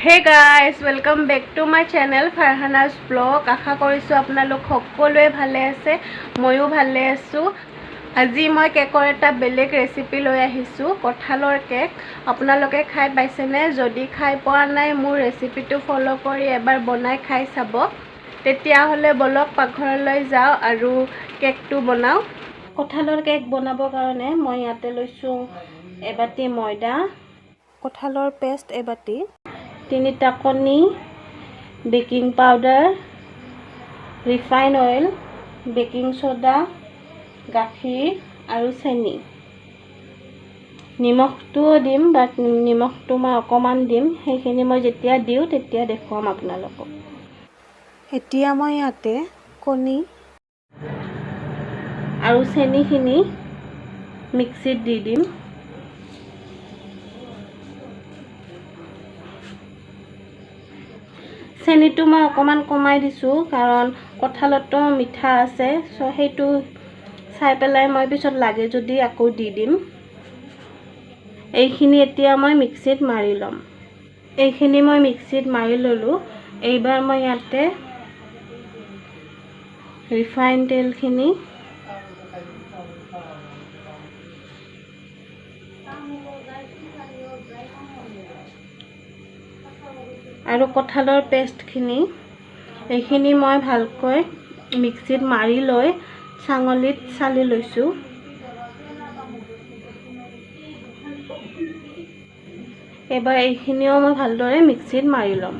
Hey guys, welcome back to my channel Farhana's vlog. আশা কৰিছোঁ আপোনালোক সকলোৱে ভালে আছে, ময়ো ভালে আছোঁ। আজি মই কেকৰ এটা বেলেগ ৰেচিপি লৈ আহিছোঁ, কঁঠালৰ কেক। আপোনালোকে খাই পাইছেনে? যদি খাই পোৱা নাই, মোৰ ৰেচিপিটো ফ'ল' কৰি এবাৰ বনাই খাই চাব। তেতিয়াহ'লে বলক পাকঘৰলৈ যাওঁ আৰু কেকটো বনাওঁ। কঁঠালৰ কেক বনাবৰ কাৰণে মই ইয়াতে লৈছোঁ এবাটি ময়দা, কঁঠালৰ পেষ্ট এবাটি, তিনিটা কণী, baking powder, refine oil, baking soda, গাখীৰ আৰু চেনি। নিমখটোও দিম, বাট নিমখটো মই অকণমান দিম, সেইখিনি মই যেতিয়া দিওঁ তেতিয়া দেখুৱাম আপোনালোকক। এতিয়া মই ইয়াতে কণী আৰু চেনিখিনি মিক্সিত দি দিম। চেনিটো মই অকণমান কমাই দিছোঁ, কাৰণ কঁঠালতো মিঠা আছে, চ' সেইটো চাই পেলাই মই পিছত লাগে যদি আকৌ দি দিম। এইখিনি এতিয়া মই মিক্সিত মাৰি ল'ম। এইখিনি মই মিক্সিত মাৰি ল'লোঁ। এইবাৰ মই ইয়াতে ৰিফাইন তেলখিনি, আৰু কঁঠালৰ পেষ্টখিনি, এইখিনি মই ভালকৈ মিক্সিত মাৰি লৈ চাঙলিত চালি লৈছোঁ। এইবাৰ এইখিনিও মই ভালদৰে মিক্সিত মাৰি ল'ম।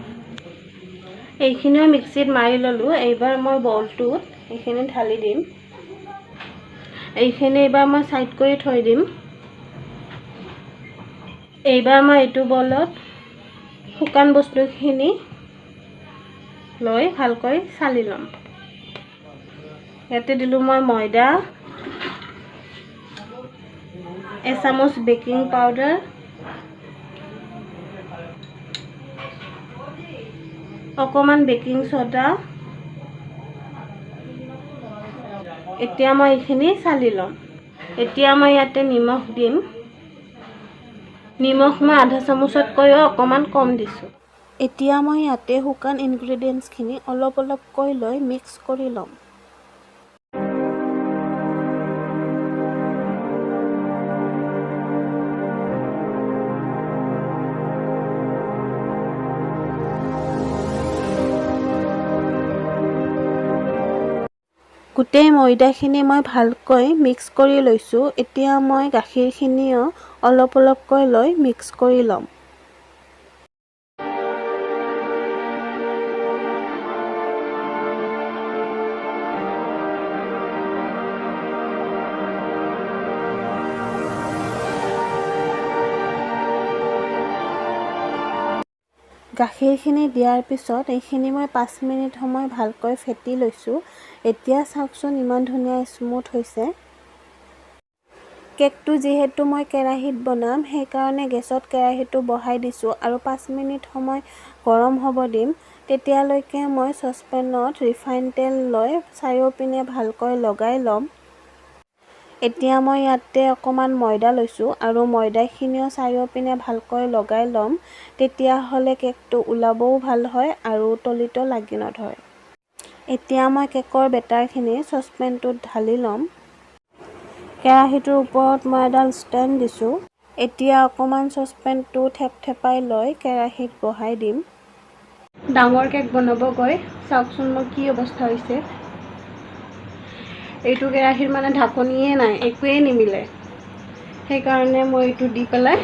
এইখিনিও মিক্সিত মাৰি ল'লোঁ। এইবাৰ মই বলটোত এইখিনি ঢালি দিম। এইখিনি এইবাৰ মই ছাইড কৰি থৈ দিম। এইবাৰ মই এইটো বলত শুকান বস্তুখিনি লৈ ভালকৈ চালি ল'ম। ইয়াতে দিলোঁ মই ময়দা, এচামুচ বেকিং পাউডাৰ, অকণমান বেকিং ছ'ডা। এতিয়া মই এইখিনি চালি ল'ম। এতিয়া মই ইয়াতে নিমখ দিম। নিমখ মই আধা চামুচতকৈও অকণমান কম দিছোঁ। এতিয়া মই ইয়াতে শুকান ইনগ্ৰেডিয়েণ্টছখিনি অলপ অলপকৈ লৈ মিক্স কৰি ল'ম। গোটেই ময়দাখিনি মই ভালকৈ মিক্স কৰি লৈছোঁ। এতিয়া মই গাখীৰখিনিও অলপ অলপকৈ লৈ মিক্স কৰি ল'ম। গাখীৰখিনি দিয়াৰ পিছত এইখিনি মই 5 মিনিট সময় ভালকৈ ফেটি লৈছোঁ। এতিয়া চাওকচোন ইমান ধুনীয়া স্মুথ হৈছে। কেকটো যিহেতু মই কেৰাহীত বনাম, সেইকাৰণে গেছত কেৰাহীটো বহাই দিছোঁ আৰু 5 মিনিট সময় গৰম হ'ব দিম। তেতিয়ালৈকে মই চচপেনত ৰিফাইন তেল লৈ চাৰিওপিনে ভালকৈ লগাই ল'ম। এতিয়া মই ইয়াতে অকণমান ময়দা লৈছোঁ আৰু ময়দাখিনিও চাৰিওপিনে ভালকৈ লগাই ল'ম। তেতিয়াহ'লে কেকটো ওলাবও ভাল হয় আৰু তলিতো লাগি নধৰে। এতিয়া মই কেকৰ বেটাৰখিনি চচপেনটোত ঢালি ল'ম। কেৰাহীটোৰ ওপৰত মই এডাল ষ্টেণ্ড দিছোঁ। এতিয়া অকণমান চচপেনটো থেপথেপাই লৈ কেৰাহীত বহাই দিম। ডাঙৰ কেক বনাব গৈ চাওকচোন মোৰ কি অৱস্থা হৈছে। এইটো কেৰাহীৰ মানে ঢাকনিয়ে নাই, একোৱেই নিমিলে। সেইকাৰণে মই এইটো দি পেলাই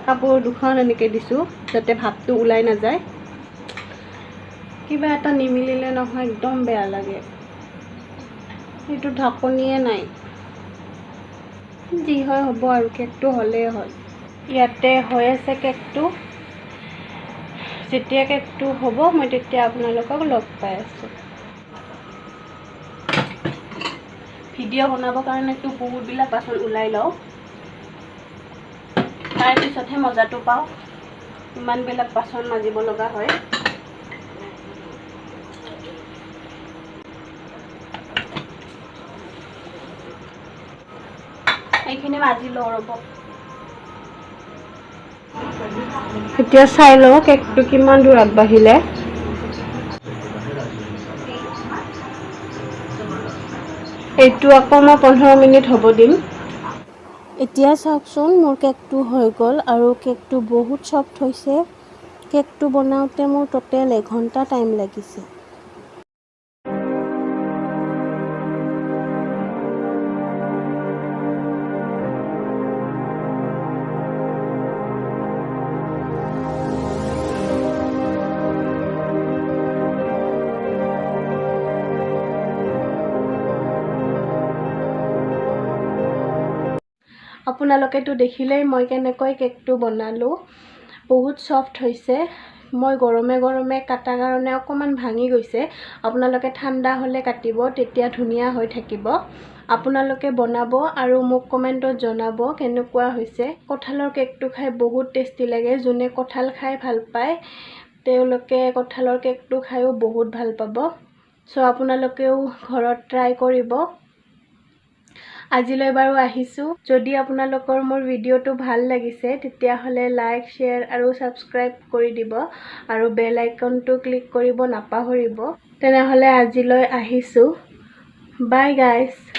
কাপোৰ দুখন এনেকৈ দিছোঁ, যাতে ভাপটো ওলাই নাযায়। কিবা এটা নিমিলিলে নহয় একদম বেয়া লাগে। এইটো ঢাকনিয়ে নাই, যি হয় হ'ব আৰু, কেকটো হ'লেই হ'ল। ইয়াতে হৈ আছে কেকটো। যেতিয়া কেকটো হ'ব মই তেতিয়া আপোনালোকক লগ পাই আছোঁ। ভিডিঅ' বনাবৰ কাৰণেতো বহুতবিলাক বাচন ওলাই লওঁ, তাৰপিছতহে মজাটো পাওঁ। ইমানবিলাক বাচন মাজিব লগা হয়। এইখিনি মাজি লওঁ ৰ'ব। এতিয়া চাই লওঁ কেকটো কিমান দূৰ আগবাঢ়িলে। এইটো আকৌ মই 15 মিনিট হ'ব দিম। এতিয়া চাওকচোন মোৰ কেকটো হৈ গ'ল আৰু কেকটো বহুত ছফ্ট হৈছে। কেকটো বনাওঁতে মোৰ টোটেল এঘণ্টা টাইম লাগিছে। আপোনালোকেতো দেখিলেই মই কেনেকৈ কেকটো বনালোঁ, বহুত ছফ্ট হৈছে। মই গৰমে গৰমে কটাৰ কাৰণে অকণমান ভাঙি গৈছে। আপোনালোকে ঠাণ্ডা হ'লে কাটিব, তেতিয়া ধুনীয়া হৈ থাকিব। আপোনালোকে বনাব আৰু মোক কমেণ্টত জনাব কেনেকুৱা হৈছে। কঁঠালৰ কেকটো খাই বহুত টেষ্টি লাগে। যোনে কঁঠাল খাই ভাল পায় তেওঁলোকে কঁঠালৰ কেকটো খায়ো বহুত ভাল পাব। চ' আপোনালোকেও ঘৰত ট্ৰাই কৰিব। আজিলৈ বাৰু আহিছোঁ। যদি আপোনালোকৰ মোৰ ভিডিঅ'টো ভাল লাগিছে তেতিয়াহ'লে লাইক, শ্বেয়াৰ আৰু ছাবস্ক্ৰাইব কৰি দিব আৰু বেল আইকনটো ক্লিক কৰিব নাপাহৰিব। তেনেহ'লে আজিলৈ আহিছোঁ। Bye guys.